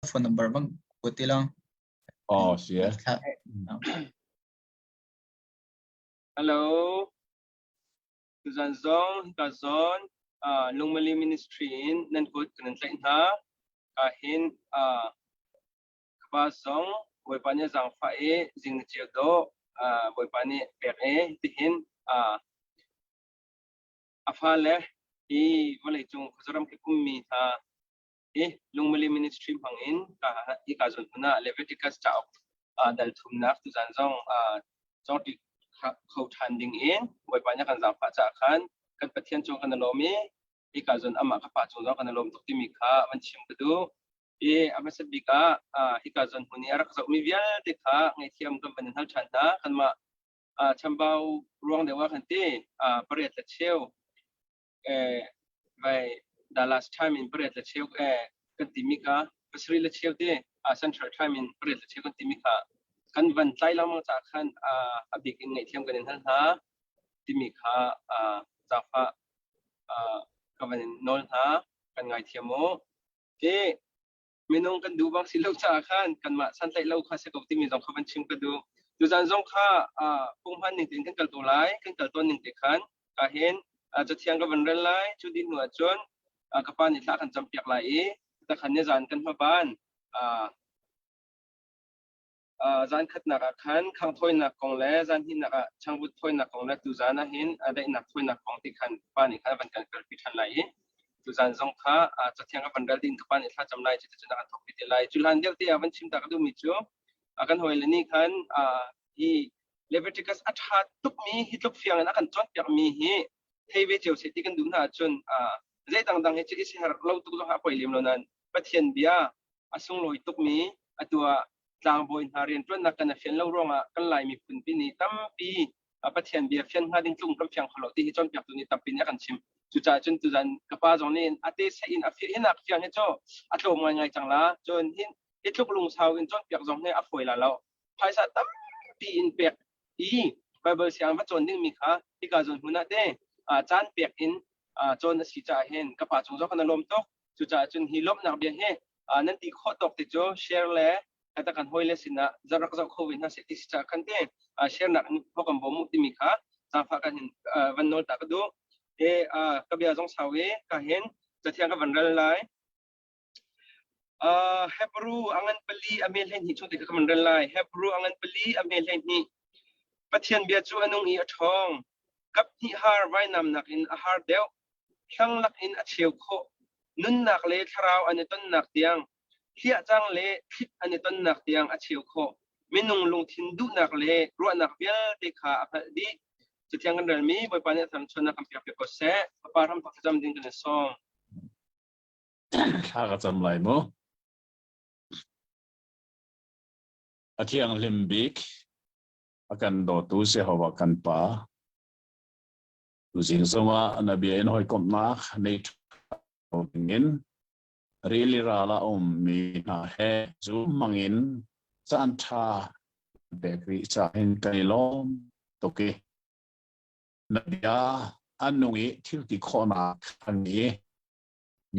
Phone number bang kuat ti lang. Oh, si eh. Hello. Tuzan zong ka zon Lungmali Ministry in nan kut kan tlaih hna. Ka hin ka zong Bawipa nih zaangfah i zing na ceu do Bawipa nih pek i tihin a fale hi vawleicung khuazaram kip ummi hna hi Lungmali Ministry hmang in ka hi ka zawn hmun ah Leviticus cauk dal thumnak tuzan zong cawngṭi kho ṭhan ding in Bawipa nih kan zaangfah caah khan kan Pathian cung kan i lawm i hi ka zawn amah ka pa cung zong kan i lawm tuk timi kha van chim ka duh. I a hmasat bik ah hika zawn hmun i a rak zohmi vialte kha ngaihthiam kan van in hal ṭhan hna. Kanmah chambau ruang deuh ah kan ti pariat le cheu vai the last time in pariat le cheu kan timi kha pasarih le cheu te central time in pariat le cheu kan timi kha kan van tlai lengmang caah khan a bik in ngaihthiam kan in hal hna timi kha zaangfah ka van in nawl hna kan ngaithiam u. Ti minung kan duh bang si lo caah khan kanmah santlaih lo kha si ko timi zong kha van chim ka duh. Tuzan zong kha punghman ning tein kan kal to lai, kan kal tawn ning te khan ka hin cathiang ka van rel lai, cu dih hnu ah cun ka pa nih thla kan campiak lai i takhan ni zan kan hmaban Zan khatnak ah khan khang thawinak kong le zan hnihnak ah changvut thawinak kong le tuzan ah hin daihnak thawinak kong ti khan pa nih khan a van kan kalpi ṭhan lai i tuzan zong kha cathiang a van rel ding ka pa nih thlacam lai cuticun a kan thawk te lai. Cu hlan deuh te ah van chim ta ka duhmi cu kan hawile nih khan hi Leviticus a ṭha tukmi hi tluk fiang in a kan cawnpiakmi hi thei ve cio seh ti kan duh hna ahcun zei dangdang hi cu i siaherh lo tuk zong ah a poi lem lo nain Pathian bia a sunglawi tukmi atu ah tlangbawi hna rianṭuannak kan i fian lo ruangah kan Lai miphun pi nih tampi Pathian bia fian hnga ding tlung kan fiang kho lo ti hi cawnpiaktu nih tampi nih a kan chim. Cucaah cun tuzan ka pa zong nih a te seh in a fiah hinak fiang hi cu a tlawm ngaingai cang la. Cun hi hi tluk lungsau in cawnpiak zong hi a fawi la lo. Phaisa tampi in pek i Bible siang va cawn dingmi kha hika zawn hmun ah te caan pek in cawn a si caah hin ka pa cung zong kan i lawm tuk. Cucaah cun hi lawmhnak bia hi nan ti khawh tawk te cu share le kata kan hawi le sinah zarak zoh kho ve hna seh ti si caah khan te share nak in ho kan bawm mu timi kha zaangfah kan hin van nawl ta ka duh. E ka bia zong sau i ka hin cathiang ka van rel lai. Hebrew angan pali a me hlei hnih chung te ka van rel lai. Hebrew angan pali a me hlei hnih. Pathian bia cu a nung i a ṭhawng. Kap hnih har vainam nakin a har deuh. Hlanglak in a cheu khawh. Nunnak le thlarau an i tonnak tiang, hliahcang le thlit an i tonnak tiang a cheu khawh. Minung lungthin duhnak le ruahnak vialte kha a hngalh dih. Cathiang kan relmi Bawipa nih a thangṭhatnak kan pek ko seh. Fapa hram thawk thlacam ding kan i sawm. Thla ka cam lai mu. A thianghlim bik a kan dawtu Jehovah kan Pa. Tuzing zongah na bia in hawikomhnak nei ṭha dingin rili ral ah a ummi hna he zum hmangin caan ṭha pek rih cahin kan i lawm tuk i na bia an nung i thil ti khawhnak an i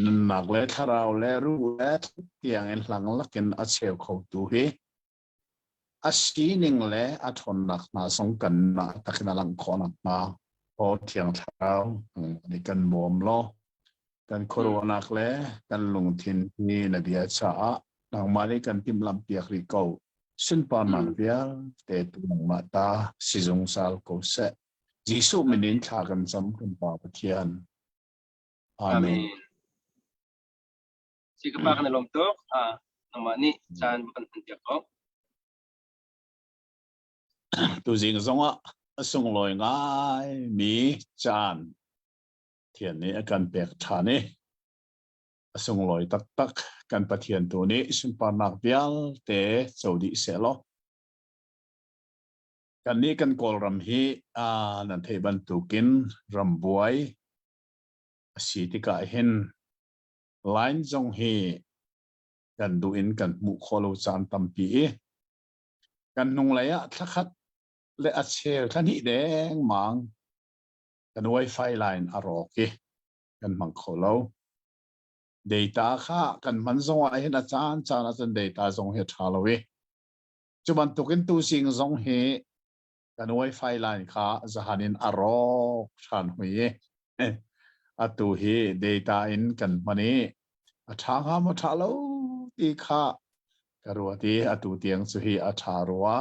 nunnak le thlarau le ruh le tiang in hlang lakin a cheu khotu hi A sining le a ṭhawnnak hna zong kanmah takin a langh khawh nakhnga Aw Thiang Thlarau nih kan bawm law kan khuaruahnak le kan lungthin hi na bia caah nangmah nih kan timhlamhpiak rih ko. Sunparnak vialte tu nangmah ta si zungzal ko seh. Jesuh min in thla kan cam kan Pa Pathian. Amen. Amen. Si ka pa kan i lawm tuk. Nangmah nih caan kan hman piak ko. Tuzing zongah a sunglawi ngai mi caan Pathian nih a kan pek ṭhan i a sunglawi taktak kan Pathian tu nih sunparnak vialte co dih sehlaw kannih kan Kawlram hi nan theih bantukin rambuai a si tikah hin Line zong hi kan duh in kan hmuh khawh lo caan tampi i kan hnunglei ah thlakhat le a chel thlahnih dengmang kan wifi line a rawk i kan hmang kho lo. Data kha kan hman zong ah hin a caan caan ahcun data zong hi a ṭha lo i cu bantukin tuzing zong hi kan wifi line kha zahan in a rawk ṭhan hui i atu hi data in kan hman i a ṭha hnga maw ṭha lo ti kha ka ruat i atu tiang cu hi a ṭha rua.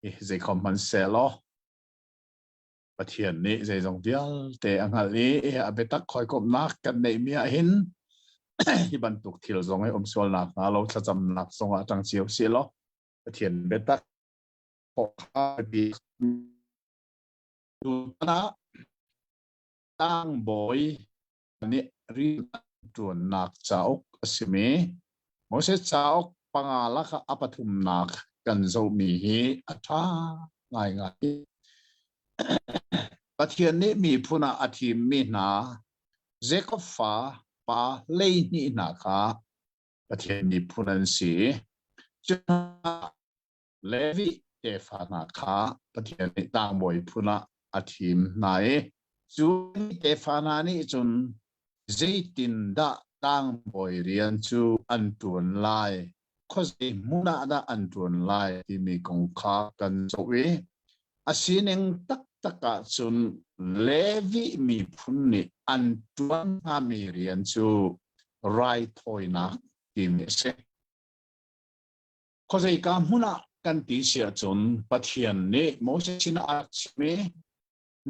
Hi zeikhom hmanh sehlaw Pathian nih zeizong vialte a hngalh i a biatak hawikomhnak kan neihmi ah hin hi bantuk thil zong hi um sualnak hnga lo thlacamnak zong ah ṭang cio si law Pathian biatak ah tlangbawi nih rian ṭuannak cauk a simi Moses cauk panga lakah a pathumnak kan zohmi hi a ṭha ngaingai. Pathian nih miphun ah a thimmi hna Jakob fa pa 12 hna kha Pathian miphun an si. Cu Levi tefa hna kha Pathian nih tlangbawi phun ah a thim hna i cu tefa hna nih cun zeitindah tlangbawi rian cu an ṭuan lai, khuazei hmun ah dah an ṭuan lai timi kong kha kan zoh i a sining taktak ahcun Levi miphun nih an ṭuan hngami rian cu raithawinak timi a si. Khuazeika hmun ah kan ti si ahcun Pathian nih Moses sinah a rak chim i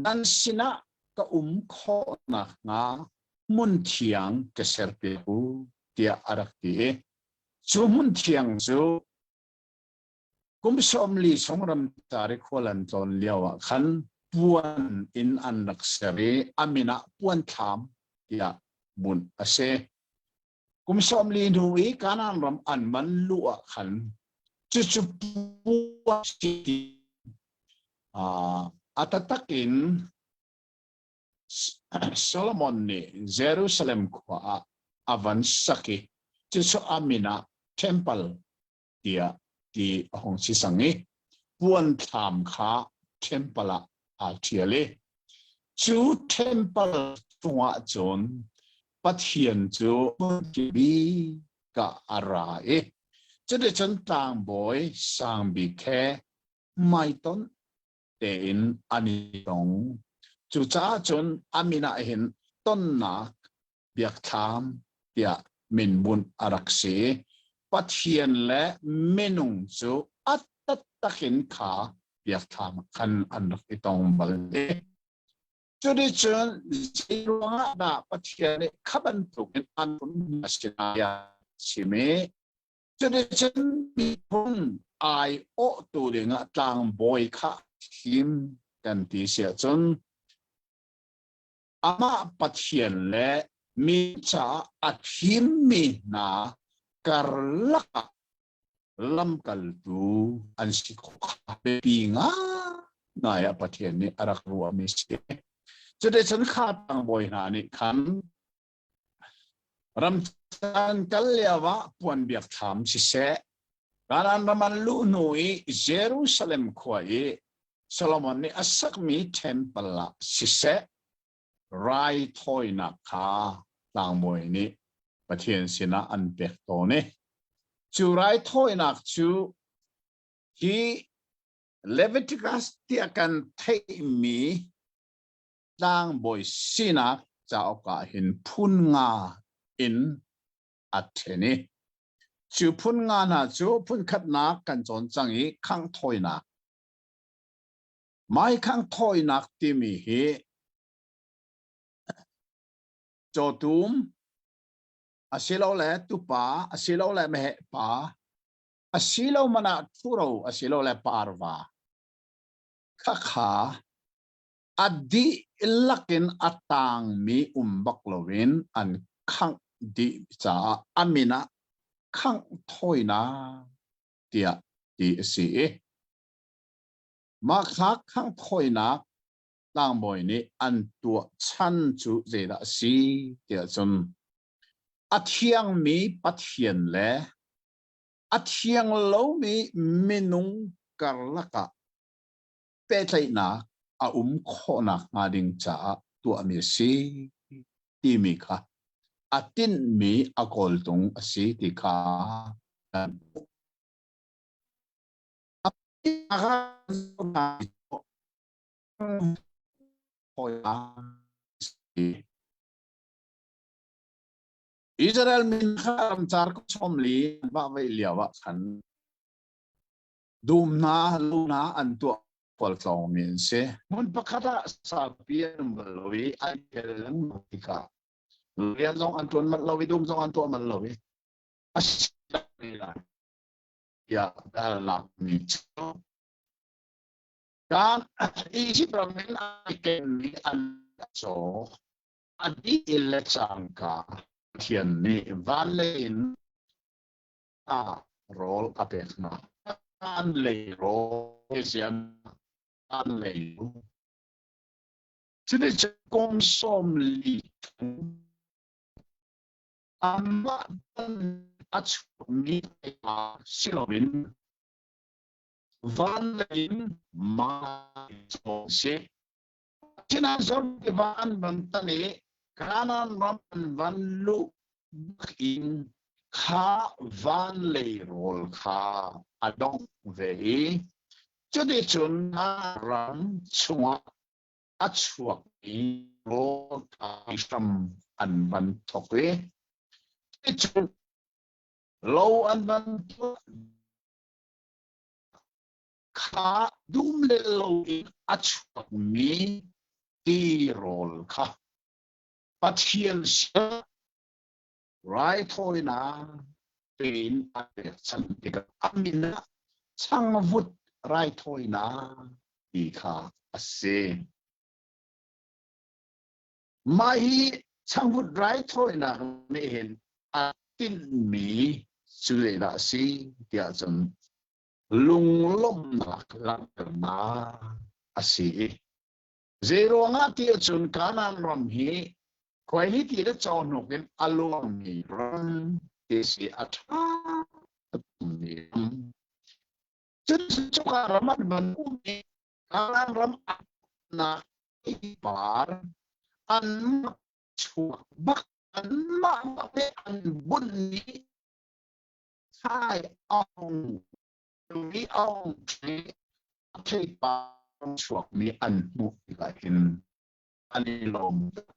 nan sinah ka um khawh nakhnga hmun thiang ka serpiak u tiah a rak ti i cu hmun thiang cu kum 40 chung ramcar i khual an tlawn lio ah khan puan in an rak ser i a min ah puanthlam tiah bunh a si. Kum 40 hnu i Kanaan ram an man luh ah khan cucu a taktak in Solomon nih Jerusalem khua ah a van sak i cucu a min ah temple tiah ti a hung si cang i puanthlam kha temple ah aa ṭhial i cu temple chungah cun Pathian cu bik ah a ra i cuticun tlangbawi sang bik he hmaitonh tein an i tong. Cucaah cun a min ah hin tonnak biakthlam tiah minbunh a rak si. Pathian le minung cu a taktak in kha biakthlam khan an rak i tong bal i cuticun zeiruangah dah Pathian nih kha bantukin an phun sinah chim i cuticun miphun ai awhtu dingah tlangbawi kha thim kan ti si ahcun Amah Pathian le mi caah a thimmi hna karlak ah lamkaltu an si khawh kha biapi ngaingai ah Pathian nih a rak ruahmi si. Cuticun kha tlangbawi hna nih khan ramcaan kal lio ah puan biakthlam siseh, Kanaan ram an luh hnu i Jerusalem khua i Solomon nih a sakmi temple ah siseh raithawinak kha tlangbawi nih Pathian sinah an pek tawn i cu raithawinak cu hi Leviticus tiah kan theihmi tlangbawi sinak cauk ah hin phun nga in a ṭhen i cu phun nga hna cu phun khatnak kan cawn cang i khangh thawinak Maikhang thawinak timi hi cawtum asilole tupa asilole meheh pa asilo man ah ṭhuro asilole parva khakha a dihlak in a tangmi um bak loin an khangh dih caah a min ah khangh thawinak tiah ti a si i Mah kha khanghthawinak tlangbawi nih an tuah chan cu zeidah a si tiah cun a thiangmi Pathian le a thiang lomi minung karlak ah pehtlaihnak a um khawhnak hnga ding caah tuahmi a si timi kha. a tinhmi a kawltung a si ti kha kan hmuh. Israel mi kha ramcar kum 40 an vahvaih lio ah khan dum hna lo hna an tuah khualtlawngmi an si. Hmun pakhat ah saupi an um bal lo i an kel lengmang tikah rian zong an ṭuan manh lo i dum zong an tuah manh lo i a si lai tiah dalnakmi cu kan Egypt ram in ai kenmi an caw a dih le cangka Pathian nih van lei in a rawl a pek hna. An lei rawl sian an lei Cuticun kum 40 amah a chuakmi si loin van lei in ma si. Asinain Jordan tiva an van tan i Kanaan ram an van luh bak in kha van lei rawl kha a dongh ve i cuticun ram chungah a chuakmi rawl kha hram an van thawk i cuticun lo an van tuah kha dum le lo in a chuakmi tirawl kha Pathian sinah raithawinak tein a pekchanh tikah a min ah changvut raithawinak ti kha a si. Mah hi changvut raithawinak nih hin a tinhmi cu zeidah a si tiah cun lunglawmhnak langhternak a si i zeiruangah ti ahcun Kanaan ram hi khuaihli le cawhnuk in a luangmi ram ti si a ṭha mi ram. Cun cuka ram an van um i Kanaan ram nak par an chuak bak anmah bak an bunh ni Thai Aung Ri Aung nih a theipar chuakmi an hmuh tikah hin an i lawm taktak.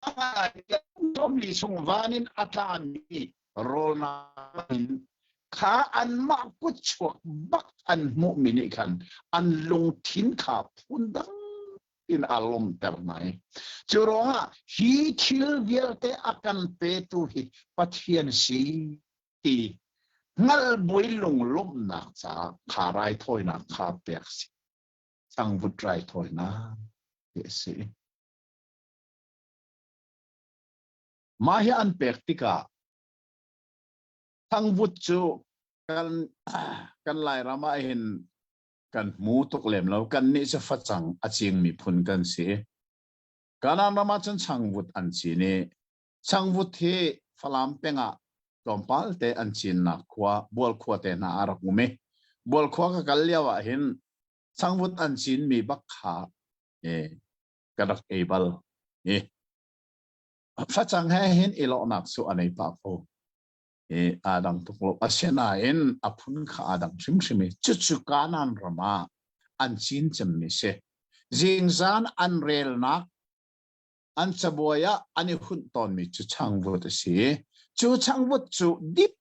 40 chung van in a tlami rawlnak in kha anmah kutchuak bak an hmuhmi nih khan an lungthin kha phundang in a lawmter ngai. Cu ruangah hi thil vialte a kan petu hi Pathian si ti hngalh bui lunglawmhnak caah kha raithawinak kha pek si. Changvut raithawinak ti a si. Mah hi an pek tikah changvut cu kan kan Lairam ah hin kan hmu tuk lem lo. Kannih cu facang a cingmi phun kan si. Kanaan ram ah cun changvut an cin i changvut hi Falam peng ah tlawmpal te an cinnak khua Bual khua te hna a rak um i Bual khua ka kal lio ah hin changvut an cinmi bak kha ka rak ei bal. I facang he hin i lawhnak cu a nei pah ko. I aa dang tuk lo. Asinain a phun kha aa dang hrimhrim i cucu Kanaan ram ah an cin cemmi si. Zingzan an relnak an cabuai ah an i hunh tawnmi cu changvut a si. Cu changvut cu dip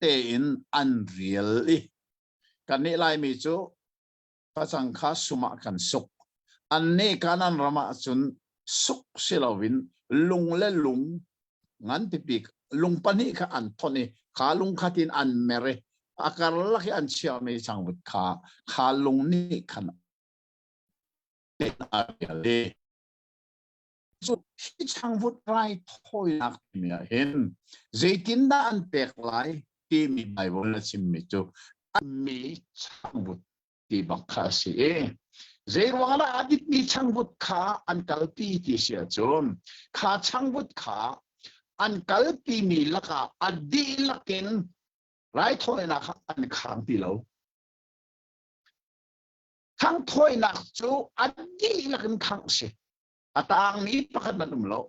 tein an rial i kannih Laimi cu facang kha sum ah kan suk. Annih Kanaan ram ah cun suk si loin lung le lung ngan pipi lung pahnih kha an thonh i kha lung khat in an mer i a karlak i an chiahmi changvut kha kha lung nih khan a rial i cu hi changvut raithawinak timi ah hin zeitindah an pek lai timi Baibal a chimmi cu mi changvut ti bak kha a si i zeiruang dah a dikmi changvut kha an kalpi ti si ahcun kha changvut kha an kalpimi lakah a dihlak in raithawinak kha an khang ti lo. Khangthawinak cu a dihlak in khangh si. A tangmi pakhat man um lo.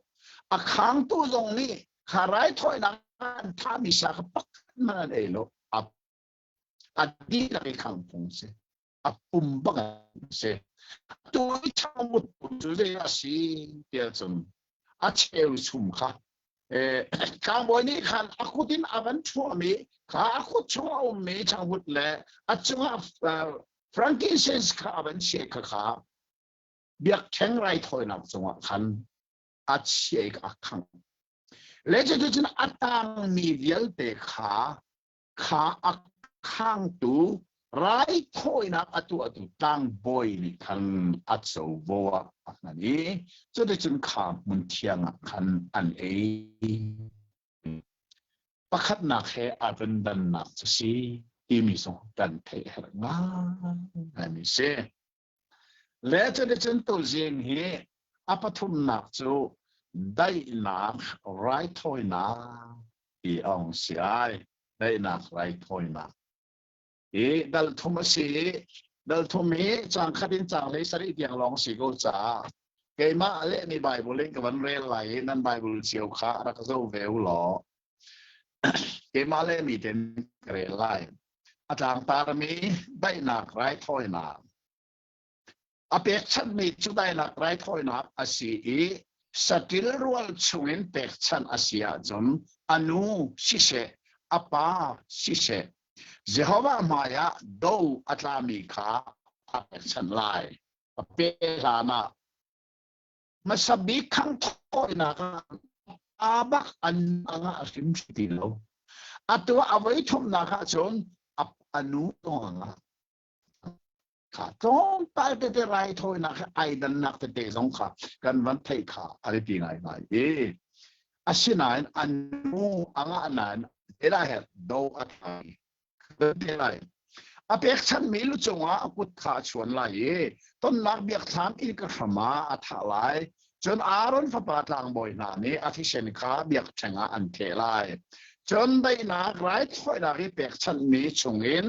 A khangtu zong nih kha raithawinak an thahmi sa kha pakhat hmanh an ei lo. A a dihlak i khang phung si. A pum bak a si. Tu i changvut cu zei a si tiah cun a cheu chum kha tlangbawi nih khan a kut in a van ṭhuahmi kha a kut chung a ummi changvut le a cungah frankincense kha a van chiah kha kha biakṭheng raithawinak cungah khan a chiah i a khangh. Le cuticun a tangmi vialte kha kha a khangtu raithawinak a tuahtu tlangbawi nih khan a covo ah a hman i cuticun kha hmun thiang ah khan an ei. Pakhatnak he aa dannak cu si timi zong kan theih herh ngaingaimi si. Le cuticun tuzing hi a pathumnak cu daihnak raithawinak ti a hung si ai. Daihnak raithawinak. Hi dal thum a si i dal thum hi caang khat in caang 17 tiang lawng si ko caah keimah lehmi Bible in ka van rel lai i nan Bible cio kha rak zoh ve u law keimah lehmi ten ka rel lai. A tlangtarmi daihnak raithawinak. A pekchanhmi cu daihnak raithawinak a si i saṭil rual chungin pekchanh a si ahcun a nu siseh, a pa siseh, Jehovah hmaiah do a tlami kha a pekchanh lai. A pe hlanah hmasa bik khanghthawinak ah a bak an a ngah hrimhrim ti lo. Atu a voi thumnak ahcun a nu zong a ngah. Kha tlawmpal tete raithawinak he ai dannak tete zong kha kan van theih kha a biapi ngaingai i asinain a nu a ngah nain te he do a thai te lai. A pekchanhmi lu cungah a kut kha a chuan lai i tonnak biakthlam innka hram ah a thah lai. Cun Aaron fapa tlangbawi hna nih a thisen kha biakṭheng ah an theh lai. Cun daihnak raithawinak i pekchanhmi chungin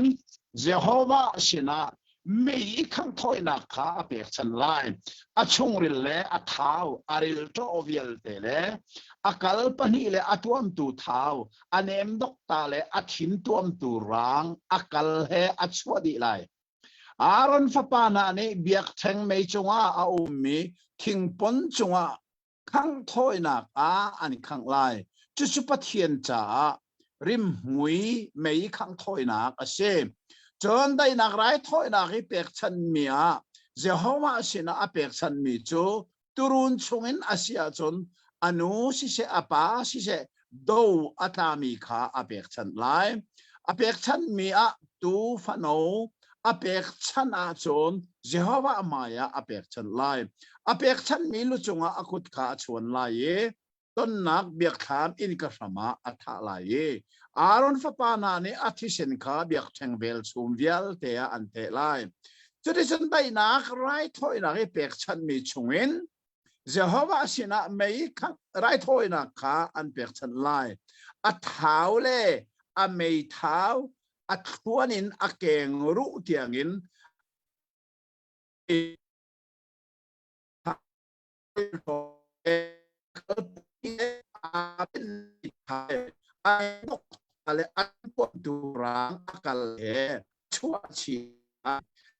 Jehovah sinah mei khanghthawinak kha a pekchanh lai. A chungril le a thau, a rilṭaw vialte le a kal pahnih le a tuamtu thau, a nemdokta le a thin tuamtu rang a kal he a chuah dih lai. Aaron fapa hna nih biakṭheng mei cungah a ummi thingpon cungah khanghthawinak ah an khangh lai. Cucu Pathian caah rimhmui mei khanghthawinak a si. Cun daihnak raithawinak i pekchanhmi ah Jehovah sinah a pekchanhmi cu Turun chungin a si ahcun a nu siseh a pa siseh do a tlami kha a pekchanh lai. A pekchanhmi ah tuu fano a pekchanh ahcun Jehovah hmaiah a pekchanh lai. A pekchanhmi lu cungah a kut kha a chuan lai i tonnak biakthlam innka hram ah a thah lai i Aaron fapa hna nih a thisen kha biakṭheng velchum vialte ah an theh lai. Cuticun daihnak raithawinak i pekchanhmi chungin Jehovah sinah mei raithawinak kha an pekchanh lai. A thau le a meithau a thluan in a keng ruh tiangin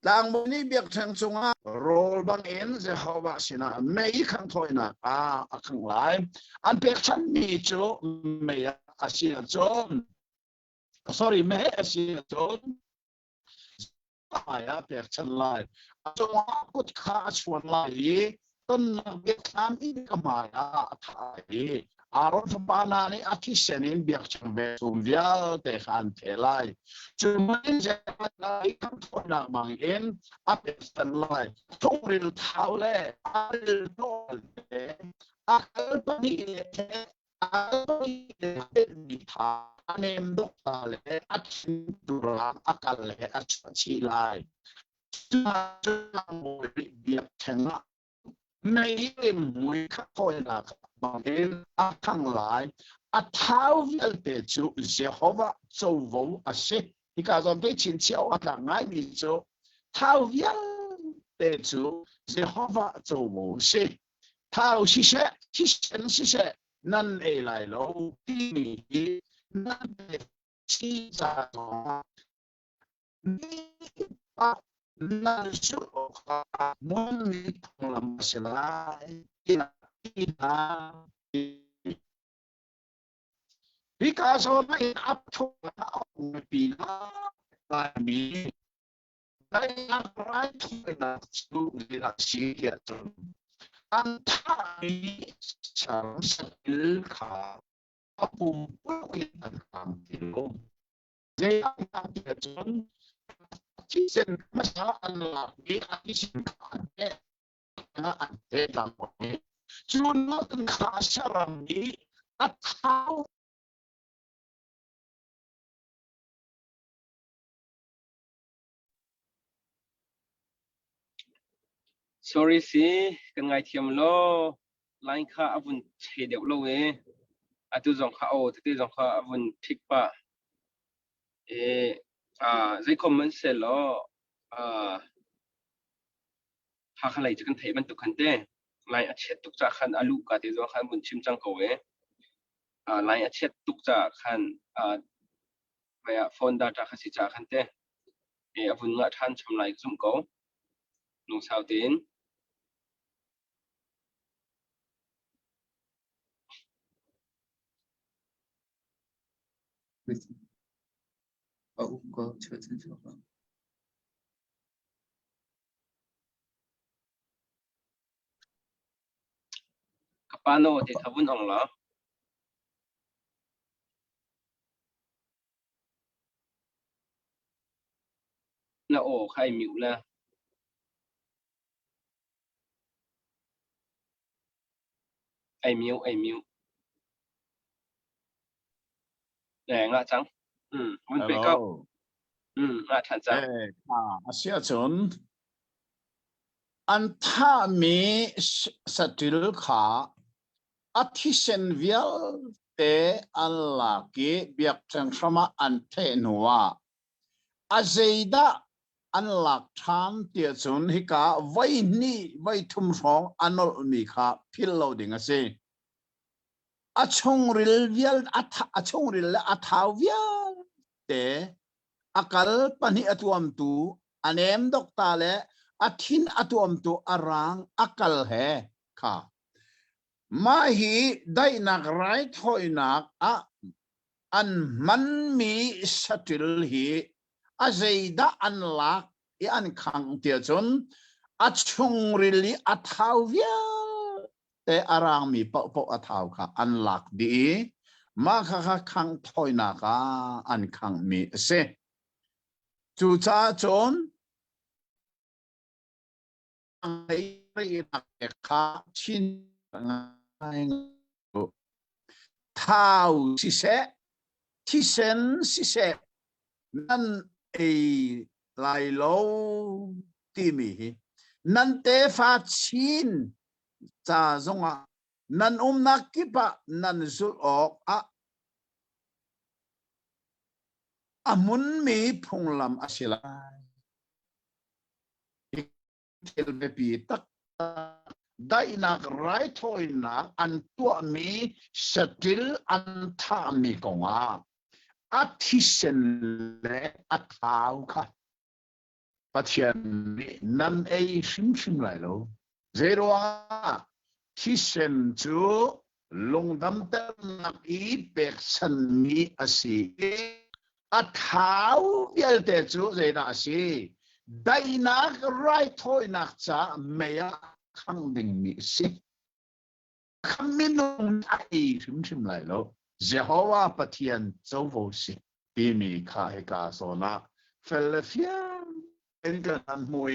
Tlangbawi nih biakṭheng cungah rawl bangin Jehovah sinah mei khanghthawinak ah a khangh lai. An pekchanhmi cu mei a si ahcun, sorry, meheh a si ahcun hmai ah pekchanh lai. A cungah kut kha a chuan lai i tonnak biakthlam in ka hmai ah a thah i Aaron fapa hna nih a thisen in biakṭheng velchum vialte kha an theh lai. Cu in khamthawinak bangin a pekchanh lai. Thungril thau le a ril nawl le a kal pahnih le A nem dok ta le a thin turang a kal he a chuah chih lai. Biakṭheng ah mei mui kha thawinak bangin a thang lai. A thau vialte cu Jehovah covo a si. Hika zawn te chinchiah awk a tlak ngaimi cu thau vialte cu Jehovah covo a si. Thau siseh. thisen siseh nan ei lai lo timi hi nan si ca zongah nan zulh awkah hmunmi phunglam a si lai tiah ti hna. Hika zawn ah hin a phung a um pinah Laimi daihnak raithawinak cu zeidah a si tiah cun an thahmi saram satil kha a pumpuluk in an kang ti lo. Zeiah tiah cun thisen hmasa an lak i a thisen kha an pek an pek i cu nakin kha saram nih a thau. Sorry si, kan ngaithiam law. Line kha a vun che deuh lo i atu zong kha aw tete zong kha a vun ṭhik pah. I zeikhom man seh law Hakha lei cu kan theih bantuk khan te line a chiat tuk caah khan a luh ka te zong khan vun chim cang ko i line a chiat tuk caah khan phone data kha si caah khan te a vun ngah ṭhan chom lai ka zumh ko. Lungsau tein. A um ko chuah chuak. Ka pa naw te kha vun ong law. Na aw kha ai mute le. Ai mute, ai mute. Ngah cang. Vun pe ko. Ngah ṭhan cang. A si ahcun an thahmi saṭil kha a thisen vialte an lak i biakṭheng hram ah an theh hnuah a zeidah an lak ṭhan tiah cun hika voi hnih voi thum hrawng a nolhmi kha philh lo ding a si. A chungril vial a chungril le a thau vialte a kal pahnih a tuamtu a nem dokta le a thin a tuamtu a rang a kal he kha mah hi daihnak raithawinak ah an hmanmi saṭil hi a zeidah an lak i an khangh tiah cun a chungril i a thau vialte a rangmi paohpaoh a thau kha an lak dih i mah kha kha khangh thawinak ah an khanghmi a si. Cucaah cun kha chin ngai thau siseh thisen siseh nan ei lai lo timi hi nan tefa chin ca zongah nan umnak kip ah nan zulh awk ah a hmunmi phunglam a si lai. Thil biapi taktak daihnak raithawinak an tuahmi saṭil an thahmi kongah a thisen le a thau kha Pathian nih nan ei hrimhrim lai lo. Zeiruangah thisen cu lungdamternak i pekchanmi a si i a thau vialte cu zeidah a si? Daihnak raithawinak caah mei ah khangh dingmi a si. Kha minung a ei hrimhrim lai lo. Jehovah Pathian covo si timi kha hika zawn ah fel le fiang in kan han hmu i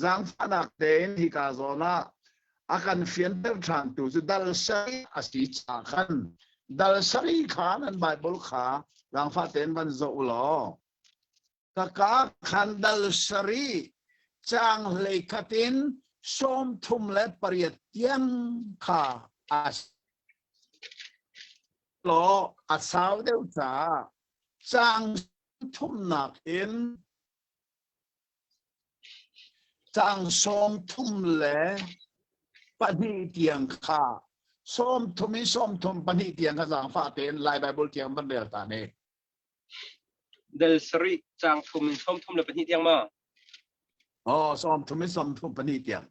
zaangfahnak tein hika zawn ah a kan fianter ṭhantu cu dal sarih a si caah khan dal sarih kha nan Bible kha zaangfah tein van zoh u law Ka ka khan dal sarih caang 11 in 38 tiang kha a law a sau deuh caah caang thumnak in caang 32 tiang kha. Sawm thum in 34 tiang kha zaangfah tein Lai Bible tiang van rel ta ne. Dal sarih caang thum in 32 tiang ma? Oh, 30 in 32 tiang.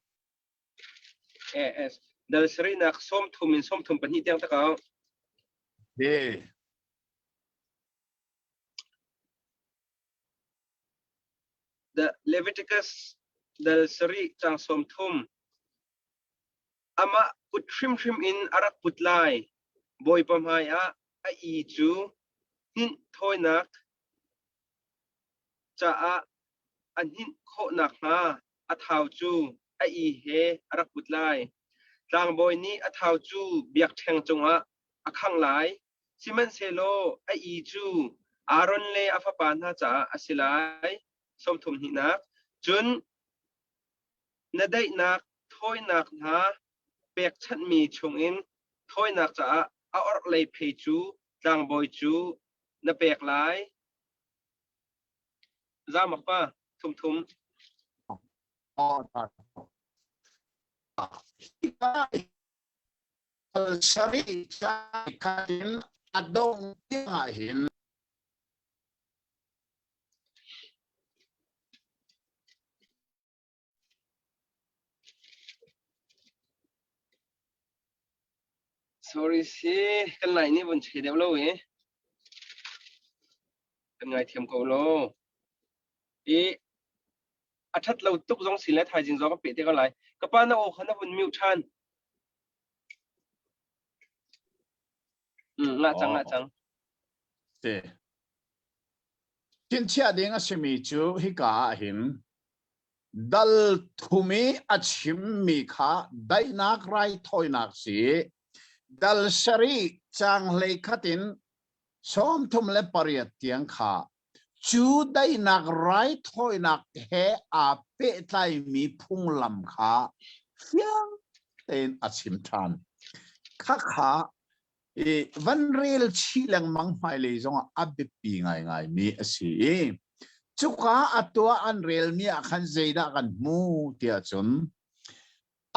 Eh, eh, dal sarihnak 30 in 32 tiang takau. He. The Leviticus dal sarih caang 30 Amah kut hrimhrim in a rak put lai. Bawipa hmaiah a i cu hninh thawinak caah a hninh khawh nakhnga a thau cu a i he a rak put lai. Tlangbawi nih a thau cu biakṭheng cungah a khangh lai, sihmanhsehlaw a i cu Aaron le a fapa hna caah a si lai. 30 hnihnak. Cun Na daihnak thawinak hna pekchanhmi chungin thawinak caah a orhlei phei cu tlangbawi cu na pek lai. Zamak pa, thum thum. Sarih khat in a dong tiangah hin Sorry si, kan lai nih vun chei deuh lo i. Kan ngaithiam ko lo. I a ṭhat lo tuk zong si le thaizing zong ka peh te ko lai. Ka pa na aw kha na vun mute ṭhan. Ngah cang, ngah cang. Te. Chinchiah ding a simi cu hika ah hin dal thum i a chimmi kha daihnak raithawinak si dal sarih caang 11 in 38 tiang kha cu daihnak raithawinak he aa pehtlaimi phunglam kha fiang tein a chim ṭhan. Khakha i van rel chih lengmang hmailei zongah a biapi ngaingaimi a si i cuka a tuah an relmi ah khan zeidah kan hmu tiah cun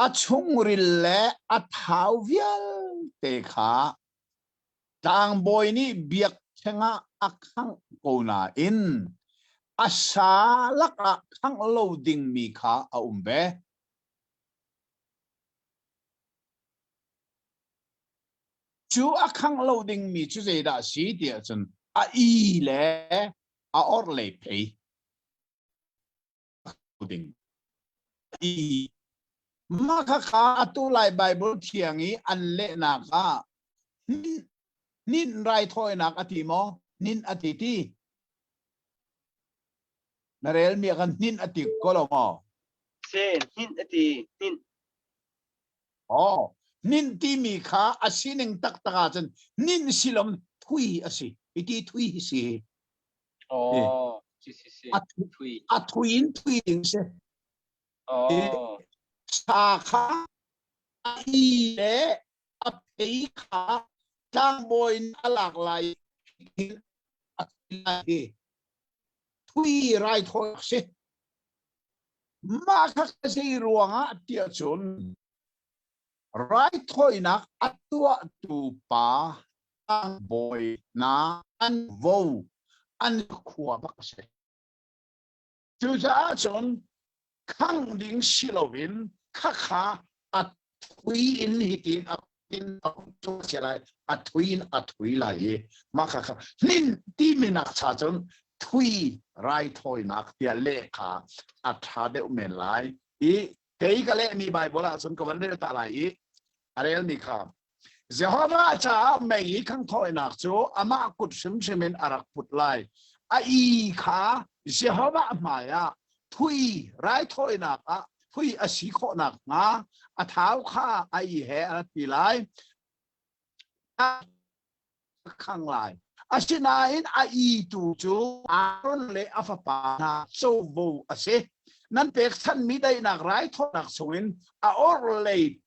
a chungril le a thau vialte kha tlangbawi nih biakṭheng ah a khangh ko nain a sa lakah khangh lo dingmi kha a um ve. Cu a khangh lo dingmi cu zeidah a si tiah cun a i le a orhlei phei ding. I mah khakha atu lai Bible thiang i an lehnak ah nin raithawinak a ti maw? Nin a ti ti. Na rel mi ah khan hnin a ti ko lo maw? Se hnin a ti hnin. Oh, hnin timi kha a sining taktak ahcun hnin silom thui a si. Iti thui hi si. Oh, si si si. A thui. A thui in thui ding si. Oh. Sa kha a i le a phei kha tlangbawi a lak lai a thui lai hi. Thui raithawi a si. Mah kha zei ruangah tiah cun raithawinak a tuahtu pa tlangbawi hna an vo an khua bak a si. Cucaah cun khangh ding si loin khakha a thui in hitin a in a si lai a thui in a thui lai i mah kha kha hnin timi nak cha cun thui raithawinak tiah leh kha a ṭha deuh men lai i kei ka lehmi Bible ah cun ka van rel ta lai i a relmi kha Jehovah caah mei i khanghthawinak cu amah kut hrimhrim in a rak put lai. A i kha Jehovah hmaiah thui raithawinak ah thui a si khawh nakhnga a thau kha a i he a rat pi lai. A khang lai. Asinain a i tu cu Aaron le a fapa hna covo a si. Nan pekchanhmi daihnak raithawinak chungin a orhlei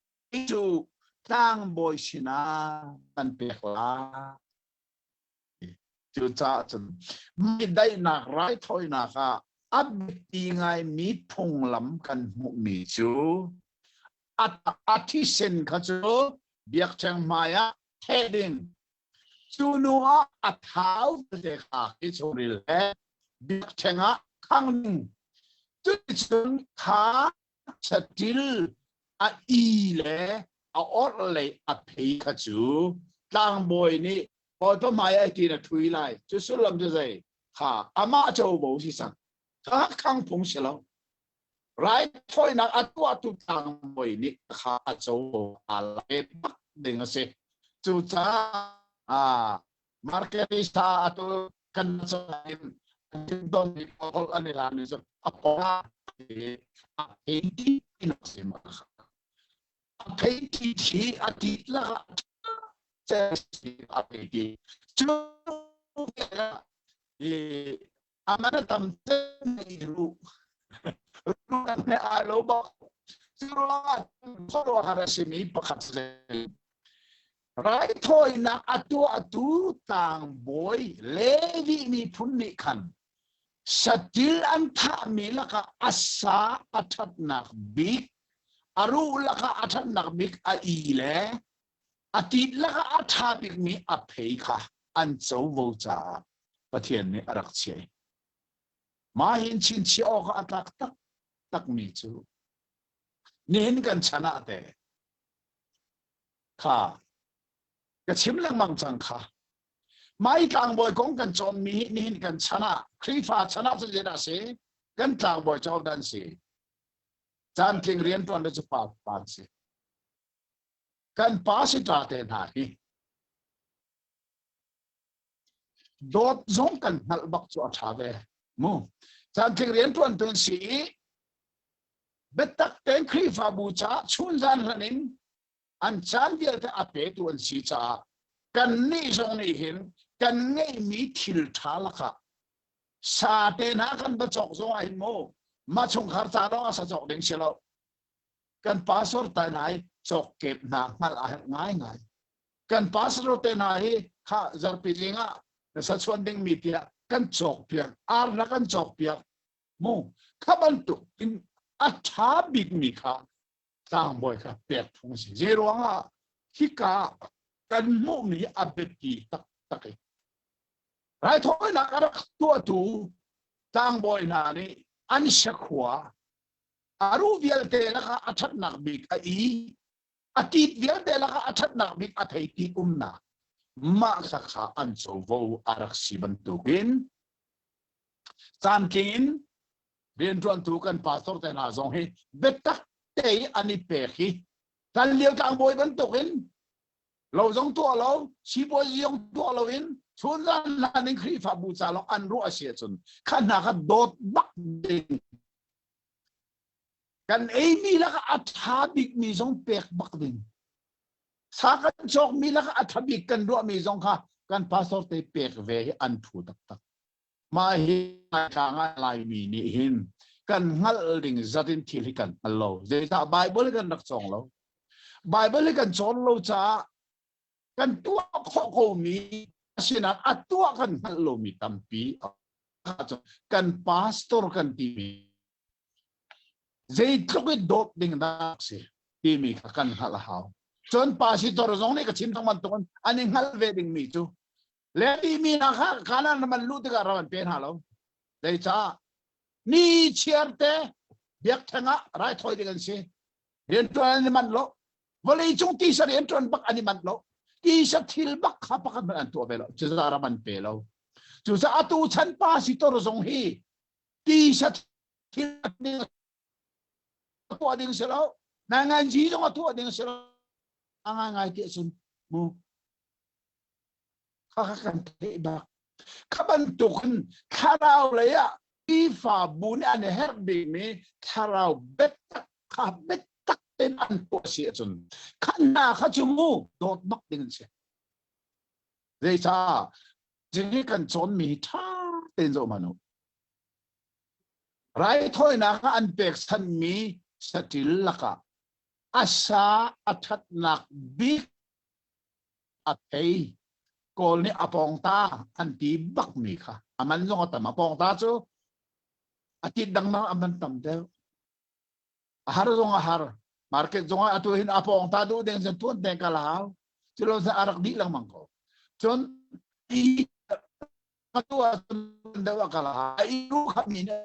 cu tlangbawi sinah kan pek lai. Cucaah cun mi daihnak raithawinak ah a biapi ngaimi phunglam kan hmuhmi cu a thisen kha cu. Biakṭheng hmai ah theh ding. Cu hnu ah a thau tete kha hi chungril he biakṭheng ah khang ding. Cuticun kha saṭil a i le a orhlei a phei kha cu tlangbawi nih Bawipa hmai ah tiin a ṭhui lai. Cu sullam cu zei? Kha amah covo si cang. Kha khang phung si lo. Raithawinak a tuahtu tlangbawi nih kha a covo aa lak bak ding a si. Cucaah Markelisa atu kan in don mi holh an i lami cu a pawng a thei ti nak si ma a thei ti thi a ti lakah a thei ti cu a man a tam i ruh ruh he aa lo bak. Cu ruangah khuaruahhar a simi pakhat le raithawinak a tuahtu tlangbawi Levi miphun nih khan satil an thahmi lakah a sa a ṭhatnak bik a ruh lakah a ṭhatnak bik a i le a tit lakah a ṭha bikmi a phei kha an covo caah Pathian nih a rak chiah. Mah hin chinchiah awk ah a tlak taktakmi cu nihin kan chan ah te kha ka chim lengmang cang kha. Mai tlangbawi kong kan cawnmi hi nihin kan chan ah Khrihfa chan ah cu zeidah a si? Kan tlangbawi cu dan si. Cantling rianṭuan le cu pa pa an si. Kan pa si ṭa te hna hi Dawt zong kan hngalh bak cu a ṭha ve. Mu. Caantling rianṭuantu an si i biatak tein Khrihfabu caah chunzan hlan in an caan vialte a petu an si caah kannih zong nih hin kan ngeihmi thil ṭha lakah sa te hna kan va cawk zong ah hin mu mah chungkhar ca lawng ah sa cawk ding si lo kan pastor tai hna hi cawk kep hna hngalh a herh ngaingai Kan pastor te hna hi kha zarpi zing ah na sa chuan ding mi tiah kan cawk piak ar na kan cawk piak mu kha bantuk in a ṭha bik mi kha tlangbawi kha pek phung si zei ruangah hika kan hmuhmi a biapi taktak i raithawinak a rak tuahtu tlangbawi hna nih an sakhua a ruh vialte lakah a ṭhatnak bik a i A tit vialte lakah a ṭhatnak bik a thei ti umnak mah kha an covo a rak si bantukin caantling in rianṭuantu kan pastor te hna zong hi biatak te i an i pek hi kan lio tlangbawi bantukin lo zong tuah lo sipuazi zong tuah lo in chunzan hlan in Khrihfabu ca lawng an ruah a si ahcun kha hna kha dawt bak ding Kan eimi lakah a ṭha bikmi zong pek bak ding. Sa kan cawkmi lakah a ṭha bik kan ruahmi zong kha kan pastor te pek ve hi an phu taktak. Mah hi tlang ah Laimi nih hin kan hngalh ding zat in thil hi kan hngal lo. Zeicah Bible kan rak cawng lo. Bible hi kan cawn lo caah kan tuah khawh komi asinain a tuah kan hngalh lomi tampi kan pastor kan timi Zeitluk i dawt ding dah si timi kha kan hngalh a hau. Cun pasitor zong nih ka chim cang bantukin an i hngalh ve dingmi cu Levi mi hna kha Kanaan ram an luh tikah ram an pe hna lo. Zeicah? Ni chiar te biakṭheng ah raithawi ding an si. Rianṭuan an i manh lo. Vawlei cung tisa rianṭuan bak an i manh lo. Tisa thil bak kha pakhat hmanh an tuah ve lo. Cucaah ram an pe lo. Cucaah atu chan pasitor zong hi tisa thil tuah ding si lo nainganzi zong a tuah ding si lo a ngai ngai ti ahcun mu kha kha kan theih bak kha bantukin thlarau lei ah Khrihfabu nih an herh bikmi thlarau biatak kha biatak tein an tuah si ahcun kha hna kha cu mu dawt bak ding an si zeicah hi kan cawnmi hi ṭha tein zoh hmanh u Raithawinak ah an pekchanhmi saṭil lakah a sa a ṭhatnak bik a thei. Kawl nih a pawngta an ti bakmi kha a man zong a tam. A pawngta cu a tit dangdang a man tam deuh. A har zong a har. Market zong ah atu hin a pawng ta duh ding cun tuan te kal hau. Culo cun a rak dih lengmang ko. Cun i atu ah cun deuh a kal hau. A i ru kha mi nih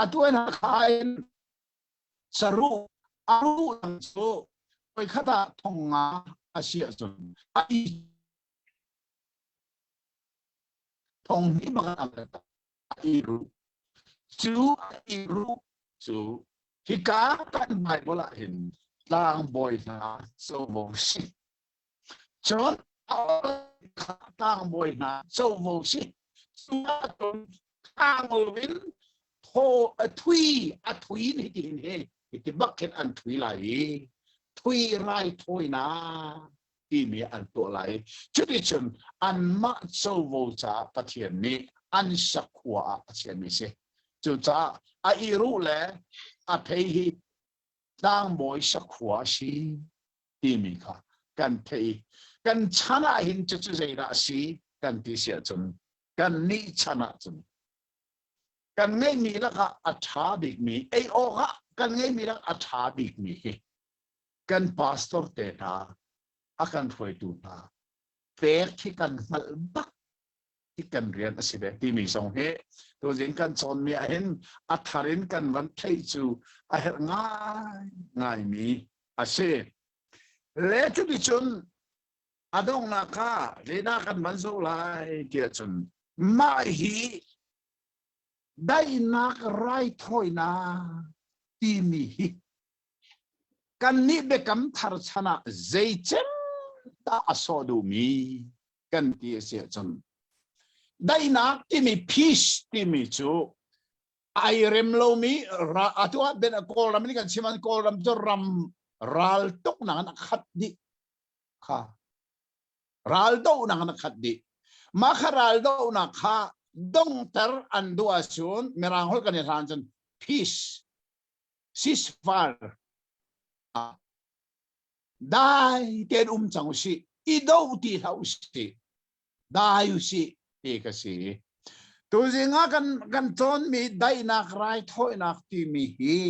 atu in kha in saru a ru lang cu voikhat ah thong nga a si ahcun a i thong hnih bak a i ru cu a i ru cu hika kan Bible ah hin tlangbawi hna covo si cun tlangbawi hna covo si cu ahcun tlang loin thaw a thui a thui ni ti hin hi ti bak khin an thui lai i thui rai thawinak timi an tuah lai. Cuticun anmah covo caah Pathian nih an sakhua ah a chiahmi a si. Cucaah a i ruh le a phei hi tlangbawi sakhua a si timi kha kan theih. Kan chan ah hin cucu zeidah a si kan ti si ahcun kan nih chan ahcun kan ngeihmi lakah a ṭha bikmi ei awkah kan ngeihmi lakah a ṭha bikmi hi kan pastor te hna a kan hruaitu hna pek hi kan hngalh bak hi kan rian a si ve timi zong hi tuzing kan cawnmi ah hin a thar in kan van theih cu a herh ngai ngaimi a si. Le cuticun a donghnak kha zeidah kan van zoh lai tiah cun mah hi daihnak raithawinak timi hi Kannih biakam thar chan ah zeicem dah a sawh duhmi kan ti a si ahcun daihnak timi peace timi cu ai rem lomi atu ah ben Kawlram in kan chim an Kawlram cu ram ral tuknak in a khat dih kha ral dohnak in a khat dih mah kha ral dohnak kha dongter an duh ahcun mirang holh kan i hlan cun peace ceasefire dai tein um cang usih i do ti hlah usih dai usih ti ka si tuzing ah kan kan cawnmi daihnak raithawinak timi hi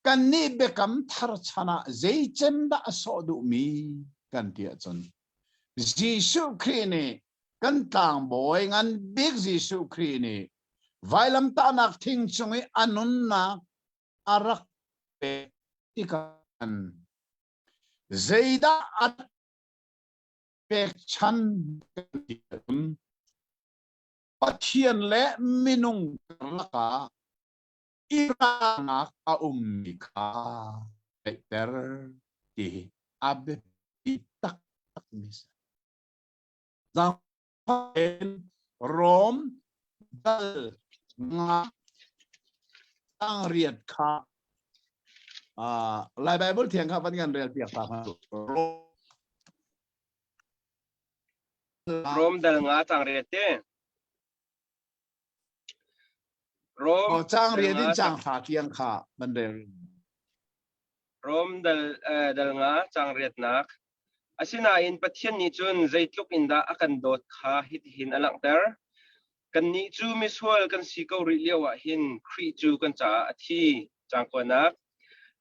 kan nih biakam thar chan ah zeicem dah a sawh duhmi kan ti ahcun Jesuh Khrih nih kan tlangbawi ngan bik Jesuh Khrih nih vailamtahnak thing cung i a nunnak a rak pek tikah zeidah a pekchan Pathian le minung karlak ah i ralnak a ummi kha theihter ti hi a biapi taktakmi si. Rom dal nga tang riat kha Lai Bible thiang kha van kan rel piak ta Rom dal nga tang riat te Rom cang riat in cang thla tiang kha van rel Rom dal dal nga cang riatnak Asinain Pathian nih cun zeitluk in dah a kan dawt kha hitihin a langhter. Kannih cu misual kan si ko rih lioah hin Khrih cu kan caah a thi. Caangkuanak.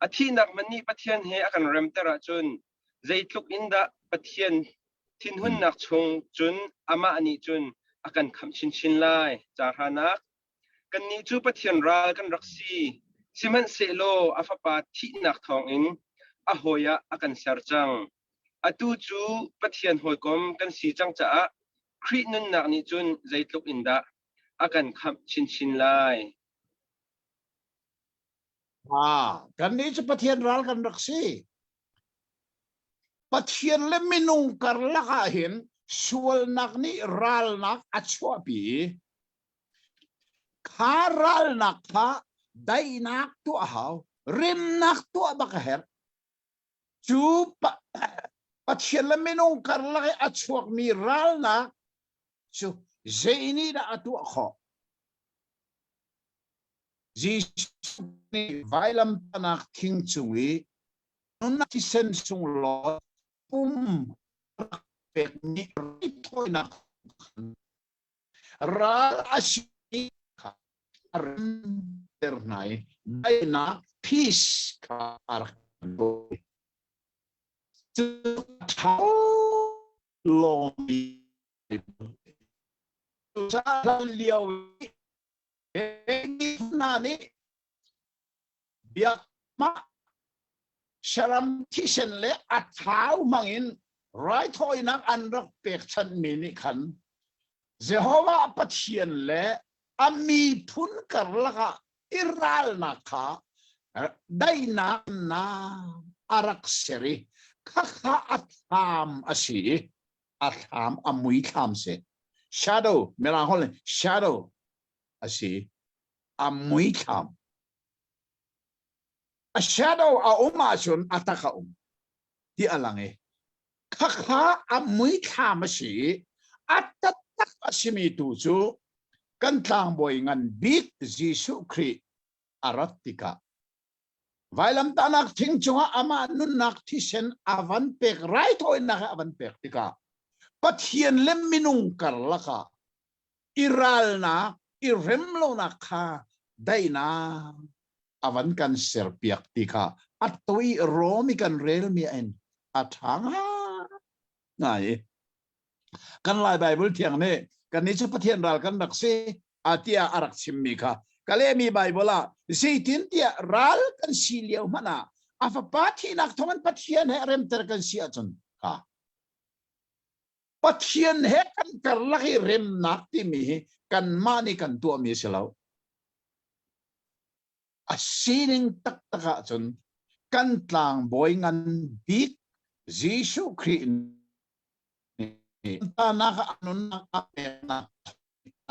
A thihnak hmanh nih Pathian he a kan remter ahcun zeitluk in dah Pathian thinhunnak chung cun amah nih cun a kan khamh chinchin lai. Caanghranak. Kannih cu Pathian ral kan rak si, sihmanhsehlaw a Fapa thihnak thawngin a hawi ah a kan ser cang. Atu cu Pathian hawikom kan si cang caah Khrih nunnak nih cun zeitluk in dah a kan khamh chinchin lai. Ah, kannih cu Pathian ral kan rak si. Pathian le minung karlak ah hin sualnak nih ralnak a chuahpi i Kha ralnak kha daihnak tuah hau, remnak tuah bak a herh. Cu Pathian le minung karlak i a chuakmi ralnak cu zei nih dah a tuah khawh? Jesuh nih vailamtahnak thing cung i nunnak thisen sunglawi pum rak pekmi raithawinak Ral a si kha a remter hna i daihnak. Peace kha a rak cu ṭha lawngmi hlan lio hna nih biakmah saram thisen le a thau hmangin raithawinak an rak pekchanhmi nih khan Jehovah Pathian le a miphun karlak ah i ralnak kha daihnak na a rak ser i khakha a thlam a si i a thlam a mui thlam si shadow mirang holh shadow a si a mui thlam a shadow a um ahcun a tak a um ti a lang i khakha a mui thlam a si i a taktak a simi tu cu kan tlangbawi ngan bik Jesuh Khrih a rat tikah vailamtahnak thing cungah amah nunnak thisen a van pek raithawinak a van pek tikah Pathian le minung karlak ah i ralnak i remlonak kha daihnak a van kan serpiak ti kha a toi Rom i kan relmi in a ṭha ngai kan Lai Bible thiang nih kannih cu Pathian ral kan rak si a tiah a rak chimmi kha ka lehmi Bible ah zeitin tiah ral kan si lio hmanh ah a fapa thihnak thawngin Pathian he remter kan si ahcun kha Pathian he kan karlak i remnak timi hi kanmah nih kan tuahmi a si lo. A sining taktak ahcun kan tlangbawi ngan bik Jesuh Khrih nih tanak a nunnak a peknak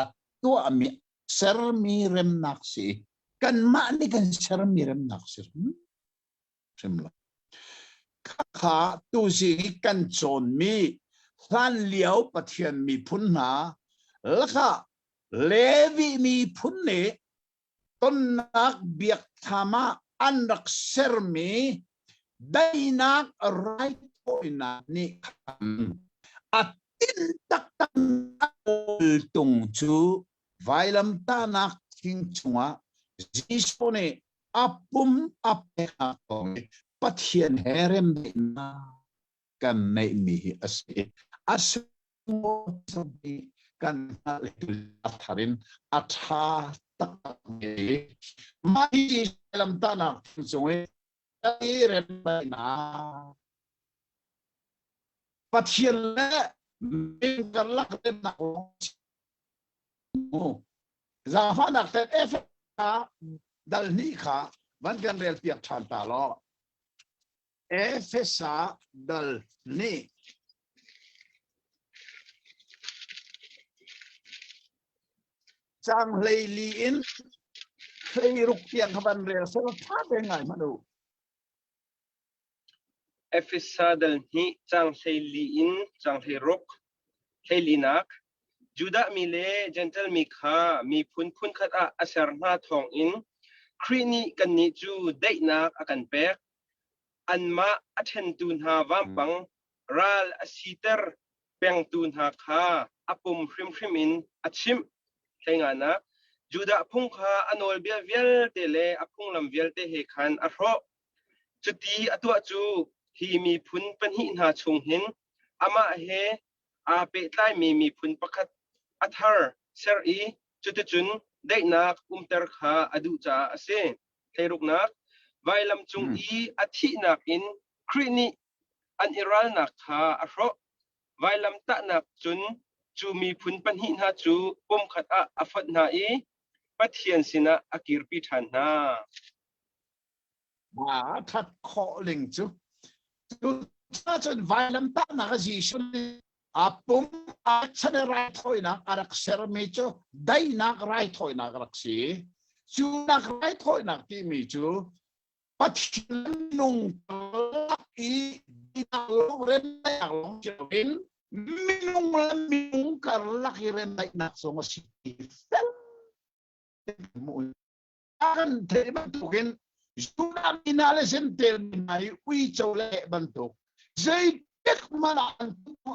a tuahmi sermi remnak si kanmah nih kan sermi remnak si hrim lo. Khakha tuzing i kan cawnmi hlanlio Pathian miphun hna lakah Levi miphun nih tonnak biakthlam ah an rak sermi daihnak raithawinak nih khan a tin taktak tung cu vailamtahnak thing cungah Jesuh nih a pum a peknak kong i Pathian he remdaihnak kan neihmi hi a si. A sunglawi kan hngalh a thar in a ṭha taktakmi mah hi lamtahnak cung i remdaihnak Pathian le minung karlak remnak zaangfahnak ten Efesa dal hnih kha van kan rel piak ṭhan ta law Efesa dal hnih cang 14 in 16 tiang kha van rel sel ṭha te ngai hmanh u. Efesa dal hnih cang 14 in cang 16 Hleilinak, Judah mi le Jentail mi kha miphun phunkhat ah a ser hna thawngin Khrih nih kannih cu daihnak a kan pek. Anmah a ṭhentu hna vampang ral a siter pengtu hna kha a pum hrimhrim in a chimh. Hleinganak, Judah phung kha a nawlbia vialte le a phunglam vialte he khan a hrawh. Cuti a tuah cu hi miphun pahnih hna chung hin amah he aa pehtlaimi miphun pakhat a thar ser i cuticun daihnak umter kha a duh caah a si. Hleiruknak, vailam cung i a thihnak in Khrih nih an i ralnak kha a hrawh. Vailam tahnak cun cu miphun pahnih hna cu pumkhat ah a fonh hna i Pathian sinah a kirpi ṭhan hna. A ṭhat khawh ling cu cucun vailamtahnak a Jesuh nih a pum a chan i raithawinak a rak sermi cu daihnak raithawinak a rak si. Cu nak raithawinak timi cu Pathian nung lak i dinak lawng remdaihnak lawng si loin minung le minung karlak i remdaihnak zong a si ti fel hmuh kan theih bantukin Judah mi hna le Jentail mi hna hi uico le bantuk zeitik hmanh ah an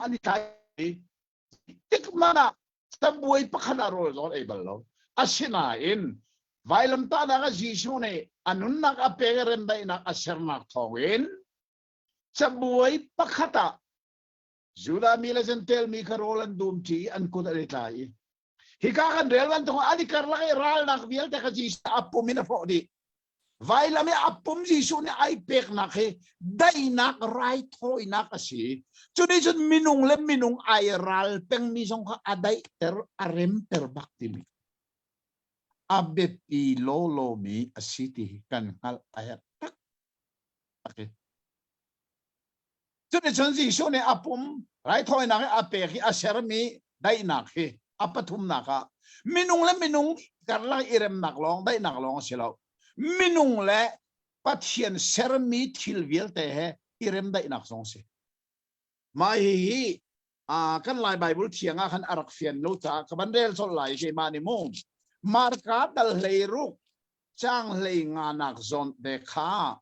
an i tlai tik hmanh ah cabuai pakhat ah rawl zong ei bal lo asinain. Vailamtahnak ah Jesuh nih a nunnak a pek i remdaihnak a sernak thawngin cabuai pakhat ah Judah mi le Jentail mi kha rawl an dum ṭi i an kut an i tlai i hika kan rel bantuk an i karlak i ralnak vialte kha Jesuh a pum in a hrawh dih. Vailam i a pum Jesuh nih ai peknak hi daihnak raithawinak a si. Cunicun minung le minung ai ral pengmi zong kha a daihter, a remter bak timi a biapi lawlawmi a si ti hi kan hngalh a herh tak tak i. Cuticun Jesuh nih a pum raithawinak i a pek i a sermi daihnak hi a pathumnak ah minung le minung karlak i remnak lawng daihnak lawng a si lo. Minung le Pathian sermi thil vialte he i remdaihnak zong a si. Mah hihi kan Lai Bible thiang ah khan a rak fian lo caah ka van rel colh lai keimah nih mu. Marka dal hlei ruk cang hlei nga nak zawn te kha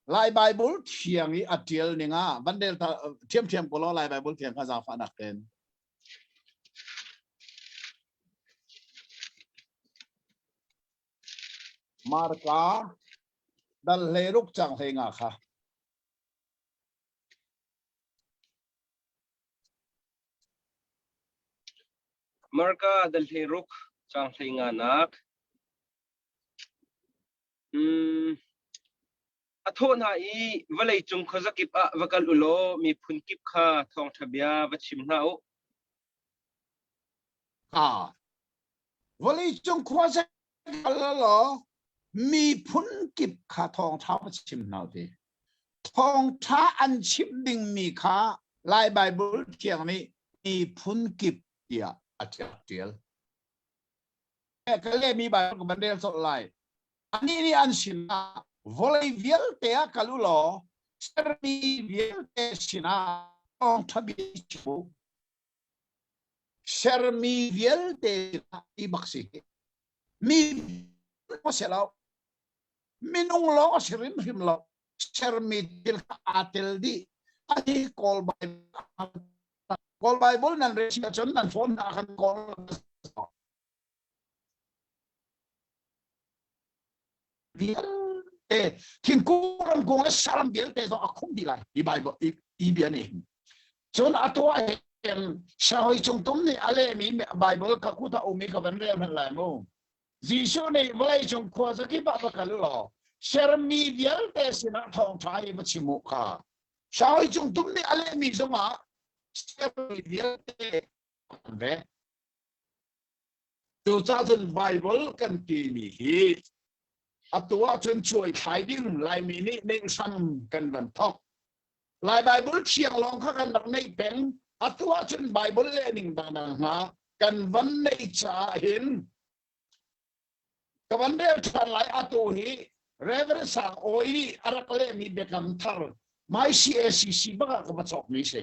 Lai Bible thiang i a tial ning ah van rel ta thiamthiam ko law Lai Bible thiang kha zaangfahnak ten. Marka dal hlei ruk cang hlei nga kha. Marka dal hlei ruk cang hlei nga nak. A thawh hna i vawleicung khuazakip ah va kal u law miphun kip kha thawngṭha bia va chim hna u. Ha. Vawleicung khuazakip kal law miphun kip kha thawngṭha va chim hna u ti. Thawngṭha an chim dingmi kha Lai Baibal Thiang nih miphun kip tiah a ṭial. Ka lehmi Baibal ka van rel colh lai. Anih nih an sinah vawlei vialte ah kal u law sermi vialte sinah thawngṭha bia chim u. Sermi vialte sinah ti bak si. Mi a si lo. Minung lawng a si hrimhrim lo. Sermi thil kha aa tel dih. A hi Kawl Baibal Kawl Baibal nan rel si ahcun nan phone hna kan kawl vialte thingkung ramkung le saram vialte zong a khumh dih lai hi Bible i bia nih cun a tuah hin sahoi cung tum nih a lehmi Bible ka kut a um i ka van rel hmanh lai mu Jesuh nih vawlei cung khua zakip ah va kal law sermi vialte sinah thawngṭha hi va chim u kha sahoi cung tum nih a lehmi zongah sermi vialte ve Cucaah cun Baibal kan timi hi atu ahcun cuai thlai ding Laimi nih neih hram kan van thok. Lai Baibal thiang lawng kha kan rak neih peng. Atu ahcun Baibal lehning dangdang hna kan van neih caah hin ka van rel ṭhan lai atu hi Reverend Sang Awi nih a rak lehmi biakam thar My CACC bak ah ka va cawkmi si.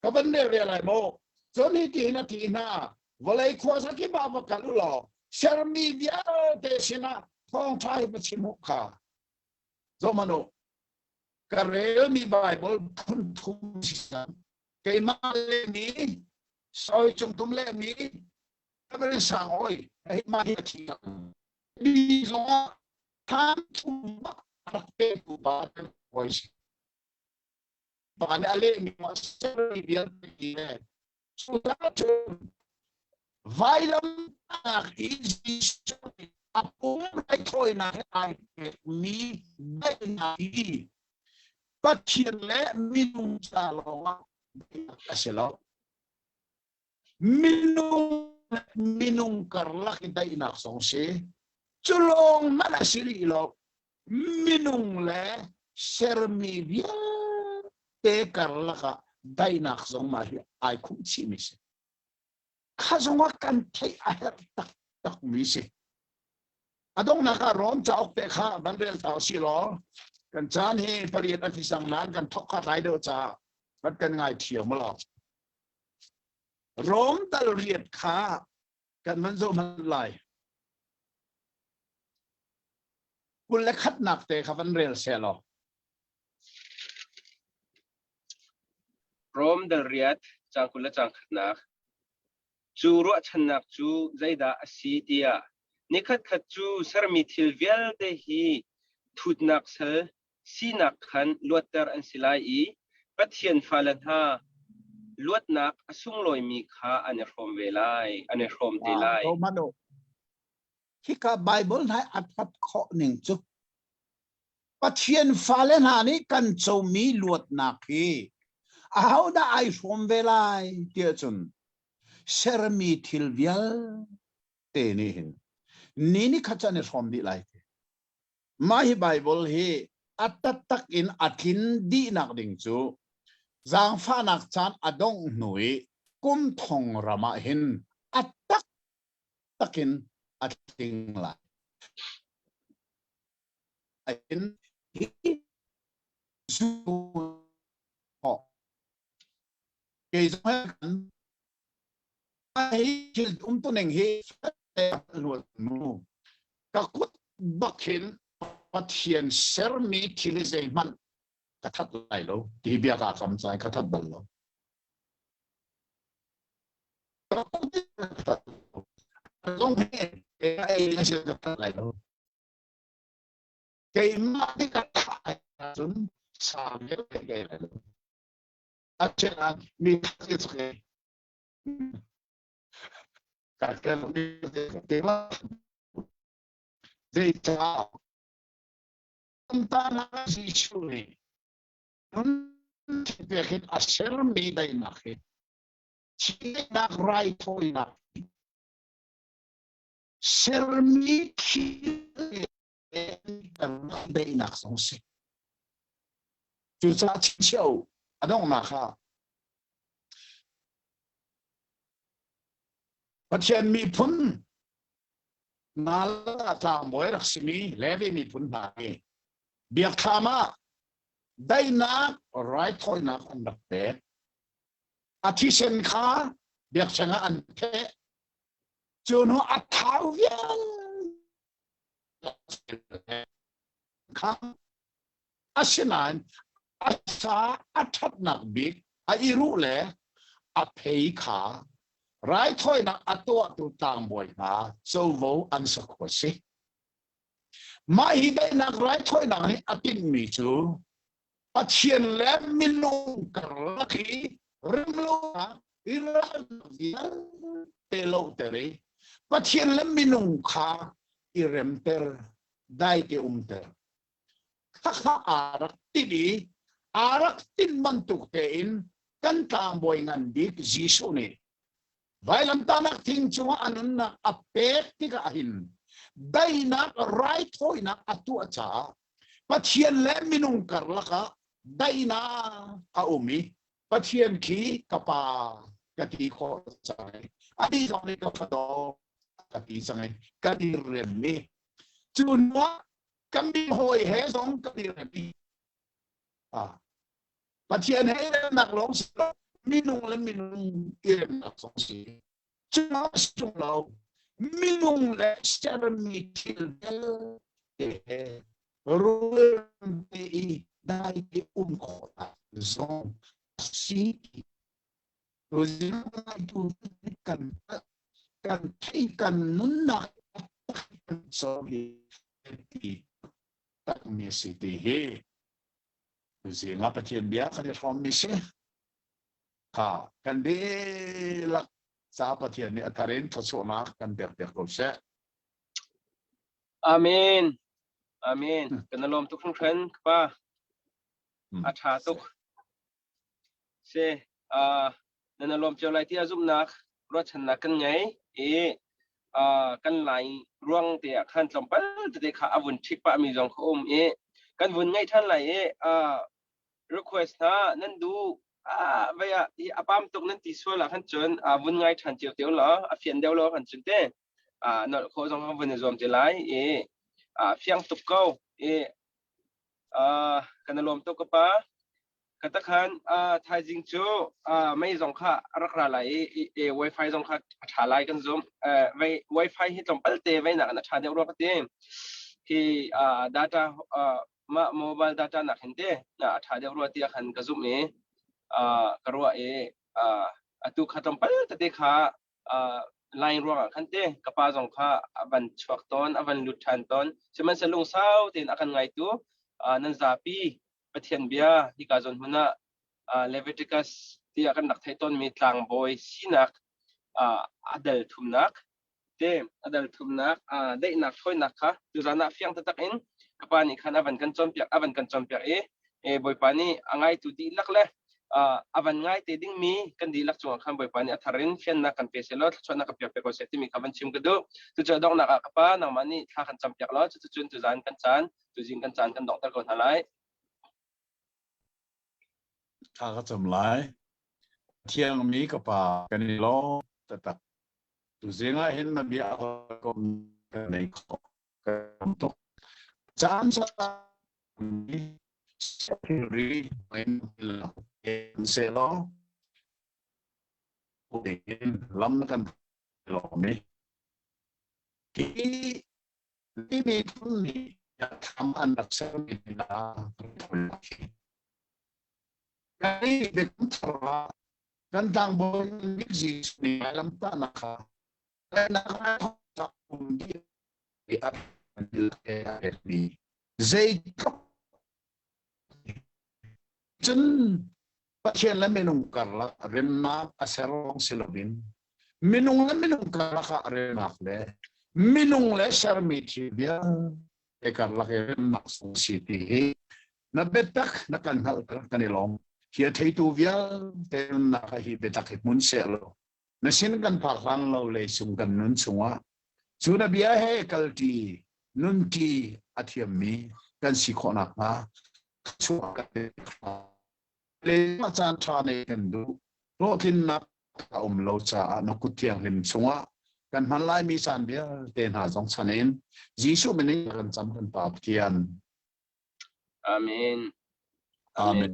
Ka van rel ve lai maw? Cun hi ti hin a ti hna vawlei khuaza kip ah va kal u law sermi vialte sinah thawngṭha hi va chim u kha. Zohhmanh u, ka relmi Baibal phun thum si cang. Keimah lehmi, sawi cungtum lehmi, Reverend Sang Awi, hi mah hi a thi cang. Mi zongah tham thum a rak petu pa hawi si. Pa nih a lehmi sermi vialte le cucaah cun vailamtahnak i Jesuh nih a pum raithawinak he ai pekmi daihnak hi Pathian le minung ca lawngah daihnak a si lo. Minung le minung karlak i daihnak zong si. Cu lawng hmanh a si rih lo. Minung le sermi vialte karlak ah daihnak zong mah hi ai khumh chihmi si. Kha zong ah kan theih a herh taktakmi si. A donghnak ah Rom cauk te kha van rel ta usih law kan caan hi pariat a ti sang nain kan thok kha tlai deuh caah van kan ngai thiam law. Rom dal riat kha kan van zoh hmanh lai. 21nak te kha van rel seh law. Rom dal riat caang 20 le caang khatnak. Cu ruahchannak cu zeidah a si tiah. Nikhat khat cu sermi thil vialte hi thutnak sal sinak khan luatter an si lai i Pathian fale hna luatnak a sunglawimi kha an i hrawm ve lai, an i hrawm te lai. Hika Bible hna a that khawh ning cu Pathian fale hna nih kan comi luatnak hi ahodah ai hrawm ve lai tiah cun sermi thil vialte nih hin ni ni khat cu an i hrawm dih lai. Mah hi Bible hi a taktak in a tlin dihnak ding cu zaangfahnak caan a dongh hnu i kum thong ram ah hin a taktak in a tling lai. In hi zu kei zong he kan hi thil umtuning hi mu ka kut bak hin Pathian sermi thil hi zeihmanh ka that lai lo ti bia ka kam cai ka that bal lo ka kut ka that zong he ei ka that lai lo keimah nih ka thah ahcun sa vialte ka ei lai lo a ṭhen mi that ka kan zeicah ta Jesuh nih nun pek in a sermi daihnak hi thihnak raithawinak sermi thil daihnak zong si. Cucaah chichio a donghnak ah Pathian miphun nala tlangbawi rak simi Levi miphun hna hi biakthlam ah daihnak raithawinak an rak pek. A thisen kha biakṭheng ah an theh. Cu hnu a thau vialte kha asinain a sa a ṭhatnak bik a i ruh le a phei kha raithawinak a tuahtu tlangbawi hna covo an sakhua si. Mah hi daihnak raithawinak nih a tinhmi cu Pathian le minung karlak hi remlonak i ralnak vialte lohter i Pathian le minung kha i remter daite umter khakha aa rak tinh i aa rak tinh bantuk tein kan tlangbawi ngan bik Jesuh nih vailamtahnak thing cungah a nunnak a pek tikah hin daihnak raithawinak a tuah caah Pathian le minung karlak ah daihnak a um i Pathian khi ka pa ka ti khawh cang i ani zong nih ka fadaw ka ti cang i kan i rem i cu hnuah kan mi hawi he zong kan i rem i Pathian he remnak lawng si lo minung le minung i remnak zong si cu si ṭung lo minung le sermi thil vialte he rulrem i dai te um khawhnak zong si tu kan kan thei kan nunnak kan cawi ti takmi si ti hi zing ah Pathian bia kan i hrawmmi si kha kan dihlak ca Pathian nih a thar in thluachuahnak kan pek piak ko seh. Amen. Amen. Kan lawm tuk hringhran pa. A tha tuk. Si uh, nan lawm cio lai ti a zumhnak ruahchannak kan ngei i uh, kan lai ruang te ah khan tlawmpal tete kha a vun ṭhik pah mi zong kha um i kan vun ngaih ṭhan lai i uh, request hna nan duh ah vei ah hi a pam tuk nan ti sual ah khan cun uh, vun ngai ṭhan cio te law a fian deuh lo khan cun te uh, nolh khawh zong kan vun i zuam te lai i uh, fiang tuk ko i uh, kan i lawm tuk ka pa ka takhan uh, thaizing cu uh, mei zong kha a rak ra lai i, i wifi zong kha a ṭha lai kan zum uh, vei wifi hi tlawmpal te vei nak in a ṭha deuh rua ka ti hi uh, data uh, mah mobile data nak hin te na a ṭha deuh rua tiah khan ka zumh i uh, ka ruah i uh, atu kha tlawmpal tete kha uh, Line ruangah khan te ka pa zong kha a van chuak tawn, a van lut ṭhan tawn. Sihmanhsehlaw lungsau tein a kan ngaitu nan zapi Pathian bia hika zawn hmun ah Leviticus tiah kan rak theih tawnmi tlangbawi sinak a dal thumnak te a dal thumnak daihnak thawinak kha tuzan ah fiang taktak in ka pa nih khan a van kan cawnpiak a van kan cawnpiak i Bawipa nih a ngaitu dihlak le a van ngai te dingmi kan dihlak cungah khan Bawipa nih a thar in fiannak kan pe seh law thluachuahnak kan pek pe ko seh timi kha van chim ka duh. Cucu donghnak ah ka pa nangmah nih thla kan campiak law cuticun tuzan kan caan tuzing kan caan kan donghter ko hna lai. Thla ka cam lai. Thiangmi ka pa kan i lawm taktak. Tuzing ah hin na bia kom kan nei kho kan tuk. Caan thilri in selaw in lam na kan lawm i hi hi miphun nih thlam an rak sermi hna kan i biakam thar ah kan tlangbawi bik Jesuh nih vailamtahnak kha zeitluk cun Pathian le minung karlak remnak a ser lawng si loin minung le minung karlak ah remnak le minung le sermi thil vialte karlak i remnak sung si ti hi na biatak na kan hngalhter kan i lawm. Hi a theitu vialte nunnak ah hi biatak hi hmun seh law na sin kan phak hlan lo leisung kan nun chungah cu na bia he kalṭi nunṭi a thiammi kan si khawh nakhnga chuah kan le caan ṭha nei kan duh hlawhtlinnak a um lo caah na kut thianghlim chungah kan hman laimi caan vialte hna zong chan in Jesuh min in kan cam kan Pa Pathian. Amen. Amen.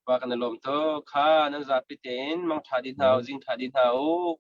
Pa kan i lawm tuk. Kha nan zapi tein mangṭha dih hna u, zing ṭha dih hna u.